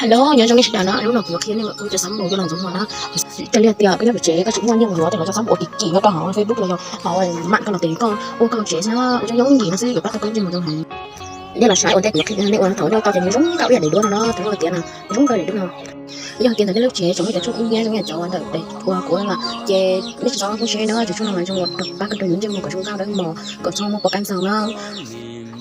Hello, nyob zoo nej sawv daws na, hnub no kuv yuav qhia nej ua cov xab npum coj los ntxuav muag na. Raws li tias koj nyob pem tsev koj tsis muaj nyiaj mus ntxuav tej no cov xab npum ua kim kim nyob rau hauv Facebook los yog hauv mam koj los tes koj ua koj tsev xwb na, ua cov yooj yim no xwb yuav pab tau koj ntsej muag zoo heev. Nej los saib ua ntej kuv yuav qhia nej ua thaum nyob tau cov nws zoo nkauj ib yam daim duab no na, thaum nyob tiav na zoo nkauj daim duab no. Yog tias ntawm nej lub tsev tseem muaj cov tshuaj kub hnyiab zoo yam cov ntawm daim uas kuv los ces nej tsis txhob poob siab na, cov tshuaj no mas zoo rau pab koj rau yus ntsej muag kom zoo nkauj dawb mos kom txhob muaj poj kab ntxaug na.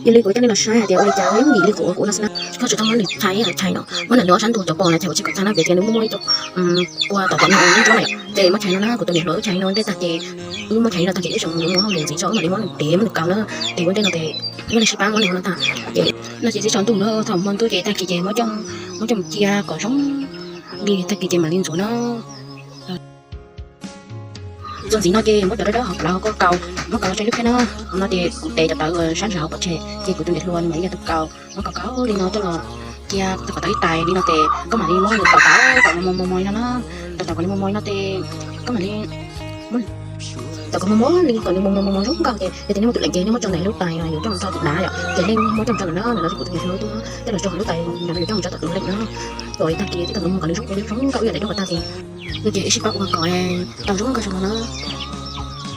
Yog li kuv coj nej los saib hais tias ua li cas yooj yim li kuv ua kuv no xwb na, koj tsis tau muab nws thaij ib yam thaij no, muab nws ob sab ntug cov pos na, ces kuv tsis kom thaij na, vim tias nws muaj muaj ib co kua tom tom no nruab na, ces muab thaij no na, kuv tus niam hluas wb thaij no ntej tag ces wb muab thaij no tag ces wb tseem mus muag hauj lwm ntxiv tso wb mam li muab nws dev muab nws kaus na, ces ua ntej no ces wb li sib pab muab nws no tag, ces no ces tib tsaus ntuj na thaum hmo ntuj ces tag kis ces muab coj mus cia kom zoo li tag kis ces mam li ntxuav na. Txuas ntxiv no ces muab cov dawb dawb hauv plawv koj kaus, muab kaus los rau lub phiab na. Hauv no ces kuv tev cov tawv uas sab ntsag hauv pov tseg ces kuv tus niam hluas nws yog tus kaus, muab kaus kaus li no coj los cia kom tau ib tais li no ces koj mam li muab nws tau tau kom mos mos li no na, tau tau kom nws mos mos li no ces koj mam li tau kom mos mos li kom nws mos mos mos mos zoo nkauj ces yog tias nej muaj tus leem ces nej muab tso ntawm lub tais no yuav coj mus rau tus dav yom, ces nej muab coj mus rau ntawm no, ntawm no ces kuv tus niam hluas tub coj los rau hauv lub tais no yuav coj mus rau tom tus leem na. Kom ib tag kis twb tau kom mos kom nws zoo zoo nkauj ib yam daim duab tag kis. No ces wb sib pab ua kom tau zoo nkauj zoo no na.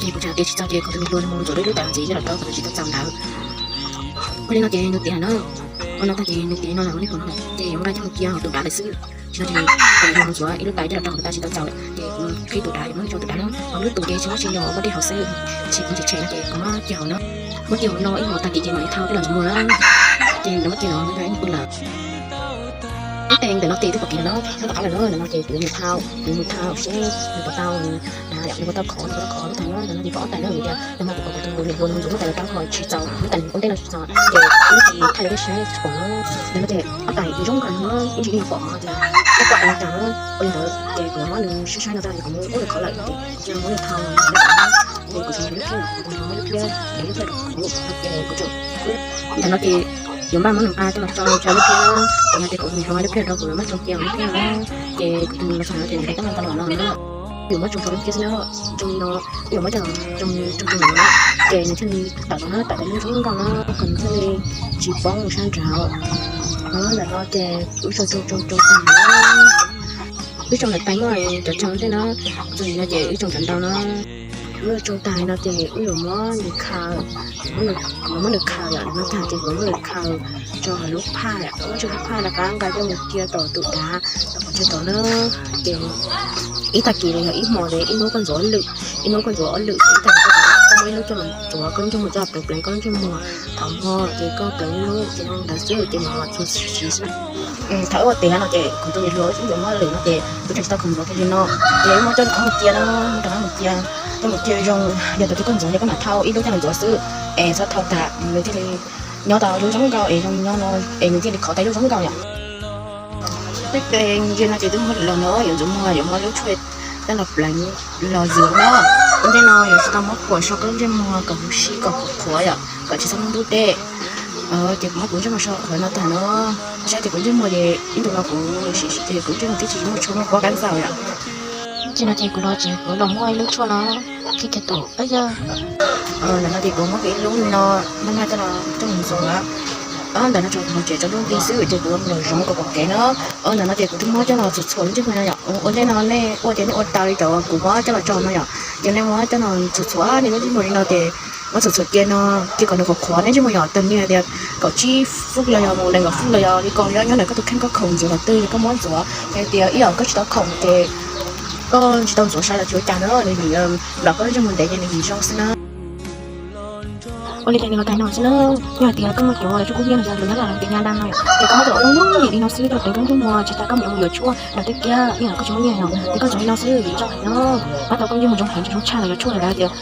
Ces kuv tseem tias tsis txaus ces kuv tus niam hluas nws mus ntxuav lub lub tais ntxiv coj los rau kuv tsis tau txaus ntawd. Ua li no ces nws tiav na, ua no tag ces nws tiav no lawm ua li no ces yuav muab coj mus cia hauv tus dav lawm xwb. No ces kuv mus ntxuav ib lub tais coj los rau hauv tus dav tsis tau txaus lawm ces kuv qhib tus dav yuav muab coj tus dav na, hauv lub tus ces tsis muaj tsis yog muaj dej hauv xwb, tsis kuv tseem tshem no ces kuv muab cia hauv no, muab cia hauv no ib hmos tag kis ces mam li thau coj los ntxuav muag na. Ces nws muab cia no ib pw lawm. Ib tes ntawm no ces twb pom kev lawm no, twb tom qab lawm na, ntawm no ces kuv mus thau, kuv mus thau seb nws puas tau dav yom, nws puas tau khov, nws puas tau khov lub tais no, ntawm no ces pom ob tais na, vim tias ntawm no kuv kom kuv tus niam hluas nws ntxuav lub tais los rau ho tsis txaus, lub tais ua ntej no tsis txaus ces wb tsis thaij li tej saib tsis pom na. Ntawm no ces ob tais zoo nkauj heev, ib ntsis ib nyuag pom ces ib pom es cas ua li ntawd ces kuv muab nws saib saib no tag ces kuv muab nws khov lawm ces kuv cia muab nws thau ces kuv tseem lub phiab, kuv tus niam hluas muab lub phiab, lub phiab rau kuv ces kuv tseem, ntawm no ces yuav npaj muab nws nqa coj los tso rau lub phiab, yog tias kuv tus niam hluas lub phiab rau kuv yuav muab tsoo cia lub phiab na, ces kuv tus niam hluas txog no ces nws nqa coj los tau los no na. Yuav muab tsoo rau lub phiab xwb na, tsoo li no, yuav muab coj los tsoo tsoo tsoo no na, ces nws thiaj li tawm los na, tawm los zoo nkauj na, kom nws thiaj li tsis poob mus sab nraud. Ntawm no ces wb tsoo tsoo tsoo tsoo tag na, wb tsoo lawm tais muaj cov tsoo tej na, txog ntawm no ces wb tsoo cov ntau na. Wb tsoo tag no ces wb yuav muab nws khaws, kuv muab nws khaws lawm no tag ces kuv muab nws khaws rau hauv lub phaj, muab rau lub phaj rov qab nqa coj mus cia tom tus dav, tom qhov chaw tod na. Ces ib tag kis los yog ib hmos ces ib hnub koj ntxuav ob lwm, ib hnub koj ntxuav ob lwm, ib tag kis koj muab ib lub coj los ntxuav koj lub ntsej muag, coj los pleev pleev koj lub ntsej muag. Thaum hmo ces koj pleev ib lub ces nws los txog siv xwb. Thaum wb ua tes no ces kuv tus niam hluas wb twb yuav muab lwm no ces kuv tseem tsis tau khoom ntxuav kiag li no, ces wb muab coj rov qab mus cia na, rov qab mus cia, coj mus cia zoo, yog tias koj ntxuav yog koj mam thau ib lub coj los ntxuav xwb, es txhob thau tas nws thiaj li nyob tau zoo zoo nkauj es zoo nyob no, es nws thiaj li khov tau zoo zoo nkauj yom. Peb tes ntsia no ces twb muab lwm los no yuav ntxuav muag yuav muab lub tshuaj coj los pleev los ywg na. Ua ntej no yuav tsum tau muab phuam so koj lub ntsej muag kom huv si kom qhuav qhuav yom, kom tsis txhob muaj ntub dej. Ces kuv muab kuv ntsej muag so qhuav no tag no, saib tias kuv ntsej muag ces ib ntu no kuv sim sim ces kuv ntsej muag twb tsis muaj tshuaj muaj pob kab ntxaug yom. Ces no ces kuv los tsev kuv los muab ib lub tshuaj no kib kiag tus pab yog. Ntawm no ces kuv muab kiag ib lub no maj maj coj los coj mus ntxuav. Ntawm no tseem hauv tsev tso ntuj nti xwb ces kuv los zoov kom pom kev na. Ntawm no ces kuv twb muab coj los txhuam txhuam lub ntsej muag no yom. Ua ntej no nej ua tias nej ua tau li cov kuv muab coj los tso no yom, ces nej muab coj los txhuam txhuam nej lub ntsej muag li no ces muab txhuam txhuam cia no, cia kom nws qhuav qhuav nej ntsej muag yom, tag nws hais tias kaum tsib feet los yog mus nees nkaum feet los yog li ko nyob ntawm koj tus kheej koj khoom ntxuav qhov twg koj muab ntxuav. Yog tias ib yam koj tsis tau khoom ces koj tsis tau ntxuav sai los tsis ua cas na, nws vim los koj lub ntsej muag ntev ces nws vim zoo xwb na. Ua li ces nws los tag no xwb na. Yog hais tias koj muaj cov tshuaj kub hnyiab los yog tus nyob los tias nyab dab no yom, ces koj muab coj los ua yooj yim li no xwb rau tus koj ntsej muag tsis tas koj mus yuav tshuaj los twb tiag, ib yam koj tsis muaj nyiaj yom, ces koj ntxuav li no xwb vim zoo heev no, pab tau koj ntsej muag zoo heev tsis zoo tshaj los yuav tshuaj los lawv tias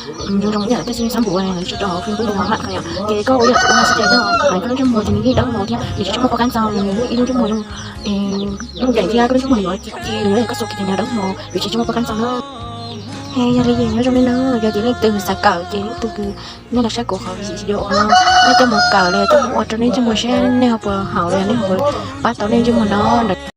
zoo zoo ib yam tej xwb xab npum lawv tso rau hauv Facebook los mam ko yom, ces koj ua ib yam kuv ua no xwb ces koj hais koj lub ntsej muag ces nws yeej dawb mos thiab nws tsis tshua muaj pob kab ntxaug, nws ib lub ntsej muag zoo lub ncees thiab koj lub ntsej muag yuav ci ci nws yuav koj xuas kiag ces nws dawb mos vim tsis tshua muaj pob kab ntxaug na. He yog li nyob zoo li no, yog tias leej twg xav kawm ces leej twg nej los saib kuv qhov video uas no, nej coj mus kawm los yog coj mus ua rau nej ntsej muag seb nej ho puas haum los yog nej ho puas pab tau nej ntsej muag no ntawd.